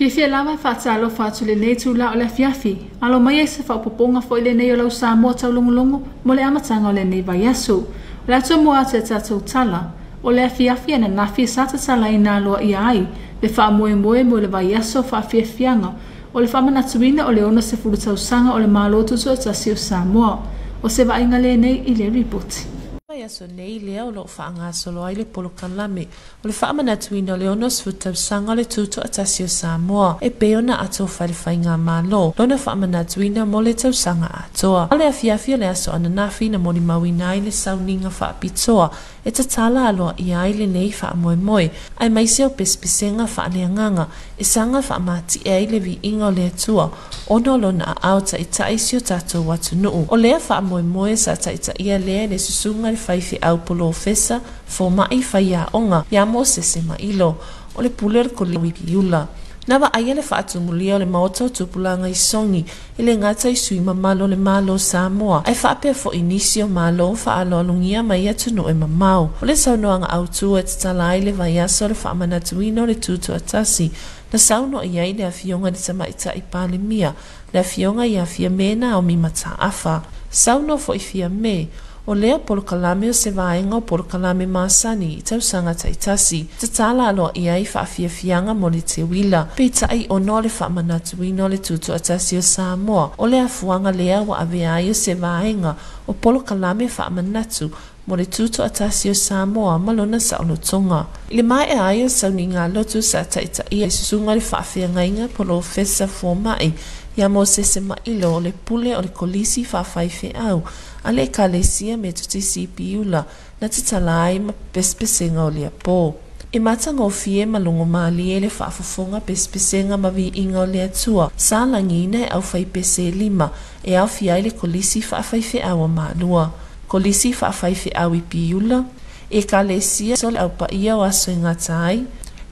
Fiafia lava e faatalofa atu i lenei itulā o le afiafi. Alo maia i se faaopoopoga foi lenei o lau Samoa taulogologo mo le amataga o lenei vaiaso. O le a tomua atu i a tatou tala, o le afiafi ananafi sa tatalaina aloaia ai le faamoemoe mo le vaiaso faafiafiaga o le faamanatuina o le 60 tausaga o le Malo Tutoatasi o Samoa. O se vaaiga lenei i le ripoti. Vaiaso nei lea o lo o faagasolo ai le polokalame o le faamanatuina o le 60 tausaga o le Tutoatasi o Samoa e pei ona atofa e le Faigamalo lona faamanatuina mo le tausaga atoa. O le afiafi o le aso ananafi na molimauina ai le sauniga faapitoa e tatala aloaia ai lenei faamoemoe, aemaise o pesepesega faaleagaga e saga faamati'e ai le viiga o le Atua ona o lona aao taʻitaʻi i si o tatou atunuu. O lea faamoemoe sa taʻitaʻia lea e le susuga i le faifeau polofesa fomaʻi faiaoga ia Mosese Mailo o le pule o le Kolipiula. Na vaaia le faatumulia o le Maota o Tupulaga i Sogi e le gata i sui mamalu o le Malo o Samoa, ae faapea foi nisi o Malo faaaloalogia mai atunuu e mamao. O le saunoaga autu e tatala ai le vaiaso o le faamanatuina o le Tutoatasi na saunoa i ai le Afioga i le Tamaitai Palemia, le Afioga ia Fiame Naomi Mataafa. Saunoa foi Fiame, o lea polokalame o se vaega o polokalame masani i tausaga taitasi, tatala aloaia ai faafiafiaga mo le teuila, peitai ona o le faamanatuina o le Tutoatasi o Samoa, o le afuaga lea ua avea ai o se vaega o polokalame faamanatu mo le Tutoatasi o Samoa ma lona saolotoga. I le maea ai o le sauniga lotu sa taʻitaʻia e susuga i le faafeagaiga polofesa fomaʻi ia Mosese Mailo o le pule o le Kolisi Faafaifeau a le Ekalesia Metotisi i Piula na tatala ai ma pesepesega o lea pō. E matagofie ma logomalie le faafofoga pesepesega ma viiga o le Atua sa lagiina e aufaipese e lima e aofia ai le Kolisi Faafaifeau a Malua, Kolisi Faafaifeau i Piula, Ekalesia o le Au Paia o Aso e Gata ai,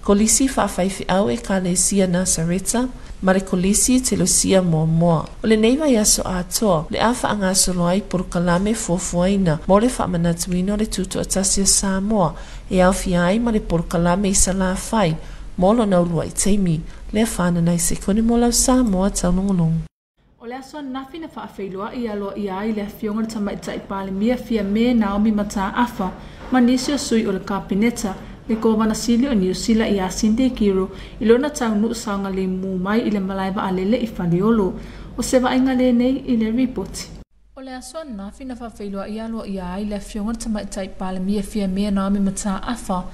Kolisi Faafaifeau Ekalesia Nasareta, ma le Kolisi Telosia Muamua. O lenei vaiaso atoa, o le a faagasolo ai polokalame fuafuaina mo le faamanatuina o le Tutoatasi o Samoa e aofia ai ma le polokalame i Salafai mo lona uluai taimi. Lea fanana i sekone mo lau Samoa taulogologo. O le aso ananafi na faafeiloai aloaia ai le Afioga i le Tamaitai Palemia Fiame Naomi Mataafa ma nisi o sui o le Kapeneta, le Kovana Sili o Niu Sila ia Cindy Kiro i lona taunuu saogalemu mai i le malae vaalele i Faleolo. O se vaaiga lenei i le ripoti. O le aso ananafi na faafeiloai aloaia ai le Afioga i le Tamaitai Palemia Fiame Naomi Mataafa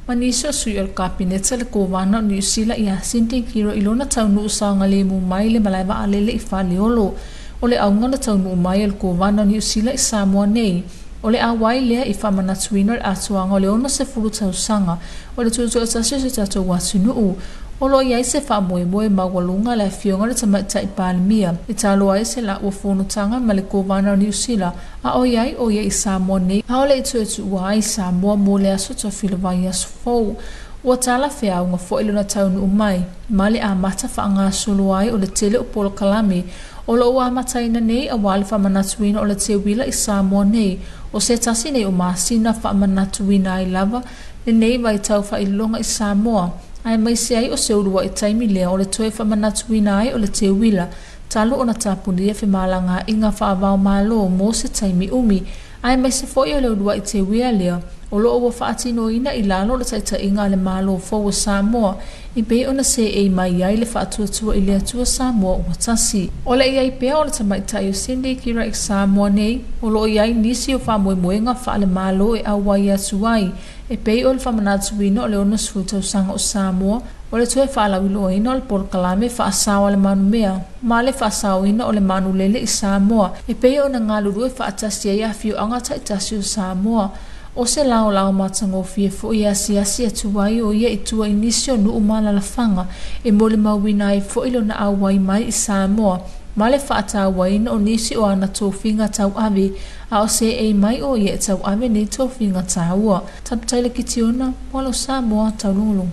ma nisi o sui o le Kapeneta, le Kovana o Niu Sila ia Cindy Kiro i lona taunuu saogalemu mai i le malae vaalele i Faleolo. O le auga o le taunuu mai o le Kovana o Niu Sila i Samoa nei, o le auai lea i faamanatuina o le atoaga o le 60 tausaga o le tutoatasi o se tatou atunuu. O lo o i ai se faamoemoe maualuga le Afioga i le Tamaitai Palemia e talo ai se laua fonotaga ma le Kovana o Niu Sila a o i ai o ia i Samoa nei, ʻaʻole i toe tuua ai Samoa mo le aso tofi le vaiaso fou. Ua tala feauga foi lona taunuu mai ma le amata faagasolo ai o le tele o polokalame o lo o ua amataina nei aua le faamanatuina o le teuila i Samoa nei. O se tasi nei o masina faamanatuina ai lava lenei vaitau faailoga i Samoa, aemaise ai o se uluai taimi lea o le toe faamanatuina ai o le teuila talu ona tapunia femalagaaiga faava-o-Malo mo se taimi umi, aemaise foi o le uluai teuila lea o lo o ua faatinoina i lalo o le taitaiga a le Malo fou o Samoa i pei ona seei mai ai le faatuatua i le Atua Samoa ua tasi. O le i ai pea o le tamaitai o Cindy Kira i Samoa nei, o lo o i ai nisi o faamoemoega faale-Malo e auai atu ai, e pei o le faamanatuina o le 60 tausaga o Samoa, o le toe faalauiloaina o le polokalame faasao a le manumea, ma le faasaoina o le manulele i Samoa, e pei ona galulue faatasi ai afioaga taitasi o Samoa. O se laolao matagofie foi e asiasi atu ai o ia i tua i nisi o nuu ma alaalafaga e molimauina ai foi lona auai mai i Samoa ma le faatauaina o nisi o ana tofiga tauave, a o seei mai o ia e tauave nei tofiga taua. Taputaila Kitiona, mo lau Samoa taulogologo.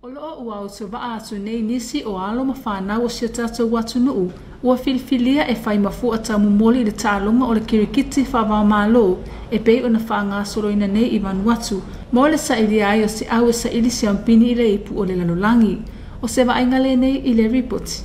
O lo o ua autovaa atu nei nisi o alo ma fanau o si o tatou atunuu ua filifilia e fai ma fua taumomoli i le taaloga o le kirikiti faava-o-Malo e pei ona faagasoloina nei i Vanuatu mo le sailia ai o se au e saili siampini i le ipu o le lalolagi. O se vaaiga lenei i le ripoti.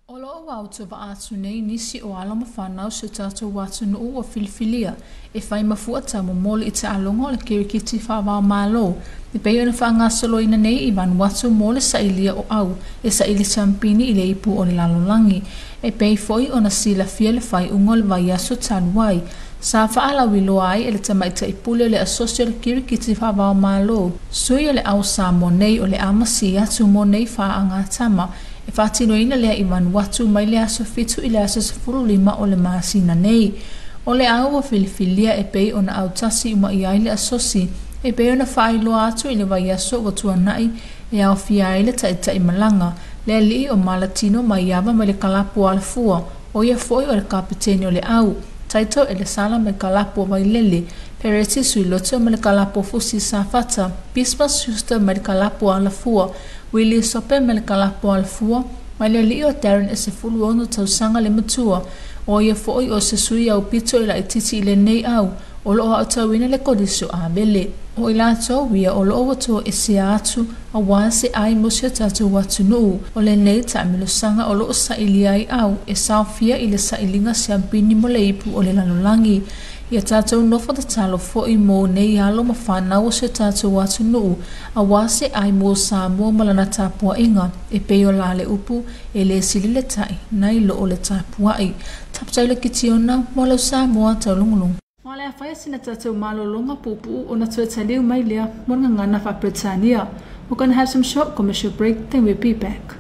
O loo ua autovaa atu nei nisi o alo ma fanau o si o tatou atunuu ua filifilia e fai ma fuataumomoli i taaloga o le kirikiti faava-o-Malo e pei ona faagasoloina nei i Vanuatu mo le sailia o au e saili siampini i le ipu o le lalolagi. E pei foi ona silafia le faaiuga o le vaiaso talu ai sa faalauiloa ai e le tamaita'i pule o le asosi o le kirikiti faava-o-Malo, sui o le au Samoa nei, o le a masi atu mo nei faaagatama e faatinoina lea i Vanuatu mai le aso 7 i le aso 15 o le masina nei. O le au ua filifilia e pei ona autasi uma i ai le asosi e pei ona faailoa atu i le vaiaso ua tuana'i, e aofia ai le taʻitaʻi malaga, le alii o Malatino Maiava mai le kalapu o Alafua, o ia foi o le kapeteni o le au, Taito Elesala mai kalapu o Vailele, Pereti Suiloto mai le kalapu o Fusi Safata, Bismas Schuster mai le kalapu o Alafua, Willie Sope mai le kalapu o Alafua, mai le alii o Darren e 16 tausaga le matua, o ia foi o se sui aupito i laititi i lenei au o loo aotauina le kolisi o Avele. O i latou ia o loo ua toesea atu auā se ai mo si o tatou atunuu o lenei taamilosaga o loo sailia ai au e saofia i le sailiga siampini mo le ipu o le lalolagi. Ia tatou nofo tatalo foi mo nei alo ma fanau o si o tatou atunuu auā se ai mo Samoa ma lana tapuaiga e pei o la le upu e lē sili le taʻi nai lo o le tapuaʻi. Tapatai le kitiona mo lau Samoa taulugulugu. Ma o le a faia sina tatou malologa puupuu ona toe taliu mai lea mo le gagana faa-Peretania. We're gonna have some short commercial break, then we'll be back.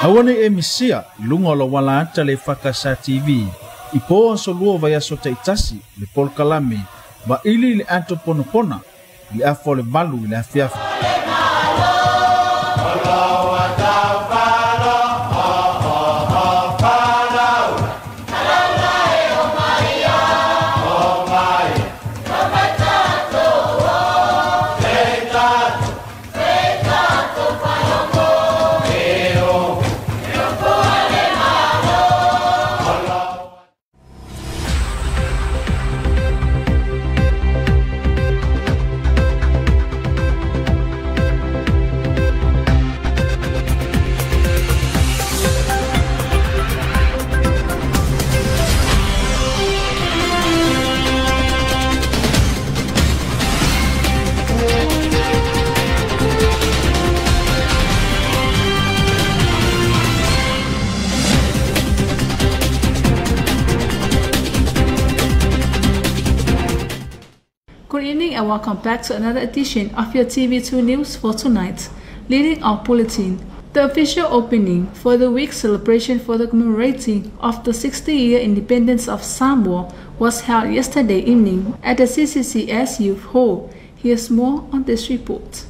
Aua nei e misia i luga o lou ala ata le EFKS TV i po aso lua o vaiaso taitasi le polokalame vaili i le ato ponapona i le afa o le 8 i le afiafi. Good evening and welcome back to another edition of your TV2 News for tonight. Leading our bulletin, the official opening for the week's celebration for the commemorating of the 60-year independence of Samoa was held yesterday evening at the CCCS Youth Hall. Here's more on this report.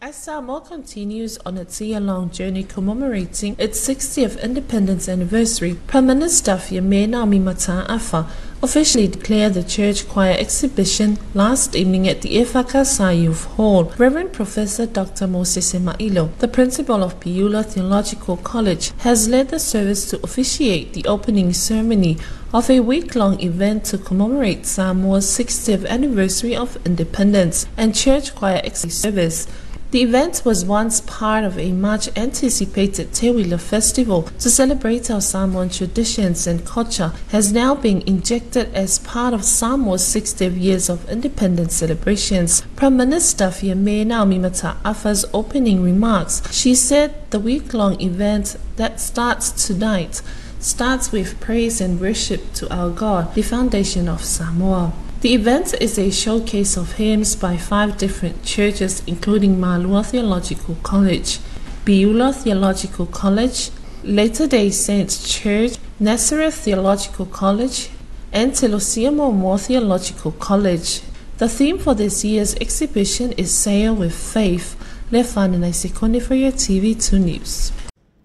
As Samoa continues on its year-long journey commemorating its 60th independence anniversary, Prime Minister Fiame Naomi Mata'afa officially declared the church choir exhibition last evening at the EFKS Youth Hall. Reverend Professor Dr. Moses Mailo, the principal of Piula Theological College, has led the service to officiate the opening ceremony of a week-long event to commemorate Samoa's 60th anniversary of independence and church choir service. The event was once part of a much-anticipated Teuila festival to celebrate our Samoan traditions and culture, has now been injected as part of Samoa's 60th years of independence celebrations. Prime Minister Fiame Naomi Mata'afa's opening remarks, she said the week-long event that starts tonight starts with praise and worship to our God, the foundation of Samoa. The event is a showcase of hymns by 5 different churches, including Malua Theological College, Piula Theological College, Latter-day Saints Church, Nazareth Theological College, and Telosia Momoa Theological College. The theme for this year's exhibition is Sail with Faith. Lefanana Sekonde for your TV2 News.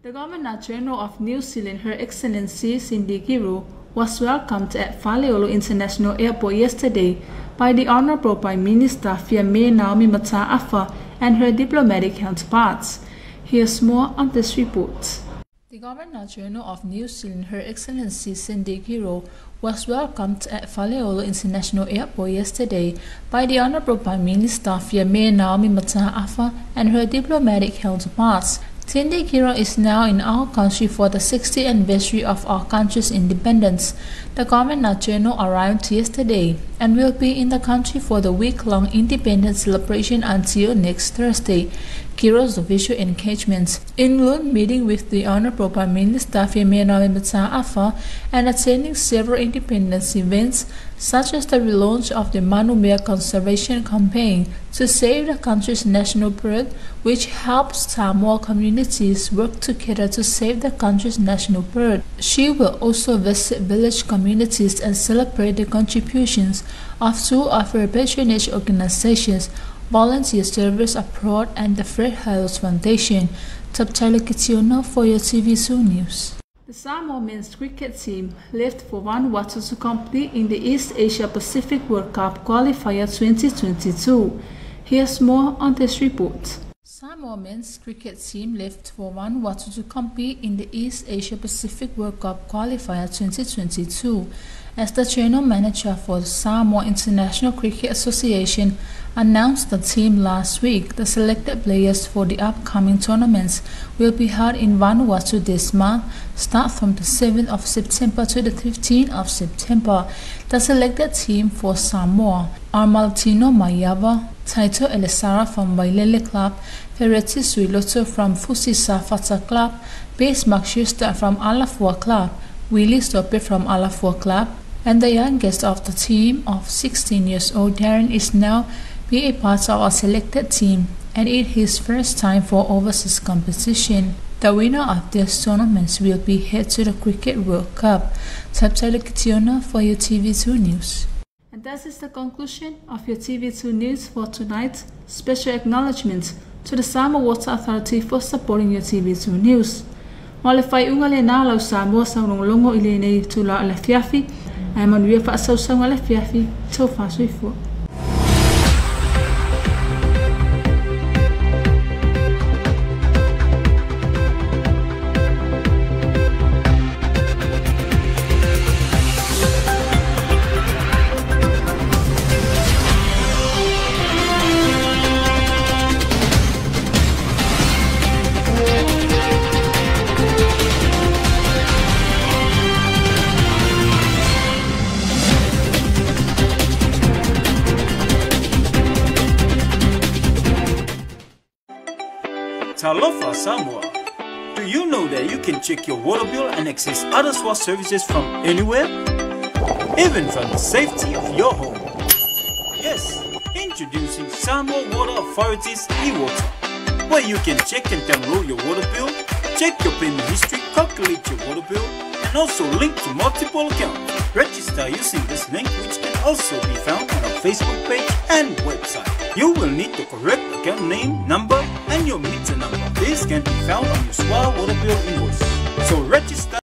The Governor General of New Zealand, Her Excellency Cindy Kiro, was welcomed at Faleolo International Airport yesterday by the Honorable Prime Minister Fiame Naomi Mata'afa and her diplomatic counterparts. Here's more on this report. The Governor General of New Zealand, Her Excellency Cindy Kiro, was welcomed at Faleolo International Airport yesterday by the Honorable Prime Minister Fiame Naomi Mata'afa and her diplomatic counterparts. Cindy Kiro is now in our country for the 60th anniversary of our country's independence. The Governor General arrived yesterday and will be in the country for the week-long independence celebration until next Thursday. Kiro's official engagements include meeting with the Honorable Prime Minister Fiame Naomi Mata'afa and attending several independence events such as the relaunch of the Manumea Conservation Campaign to save the country's national bird, which helps Samoa communities work together to save the country's national bird. She will also visit village communities and celebrate the contributions of two of her patronage organizations, Volunteer Service Abroad and the Fred Hollows Foundation. Taptala Kitiona for your TV2 News. The Samoa men's cricket team left for Vanuatu to compete in the East Asia Pacific World Cup Qualifier 2022. Here's more on this report. Samoa men's cricket team left for Vanuatu to compete in the East Asia Pacific World Cup Qualifier 2022. As the general manager for the Samoa International Cricket Association announced the team last week, the selected players for the upcoming tournaments will be held in Vanuatu this month, start from the 7th of September to the 15th of September. The selected team for Samoa are Maltino Mayava, Taito Elisara from Vailele Club, Ferretti Suiloto from Fusisa Fata Club, Base Mark Schuster from Alafua Club, Willie Sope from Alafua Club, and the youngest of the team of 16 years old, Darren, is now be a part of our selected team and it is his first time for overseas competition. The winner of this tournament will be head to the Cricket World Cup. Taptala Kitiona for your TV2 News. And that is the conclusion of your TV2 News for tonight. Special acknowledgement to the Samoa Water Authority for supporting your TV2 News. Malefai unga le nā lau Samoa saulongolongo i lenei tula o le fiafi, ae manuia faasausauga le fiafi, tau faasoifua. Talofa Samoa. Do you know that you can check your water bill and access other SWA services from anywhere? Even from the safety of your home. Yes, introducing Samoa Water Authority's eWater, where you can check and download your water bill, check your payment history, calculate your water bill, and also link to multiple accounts. Register using this link, which can also be found on our Facebook page and website. You will need the correct account name, number, and your meter number. This can be found on your SWA water bill invoice. So register.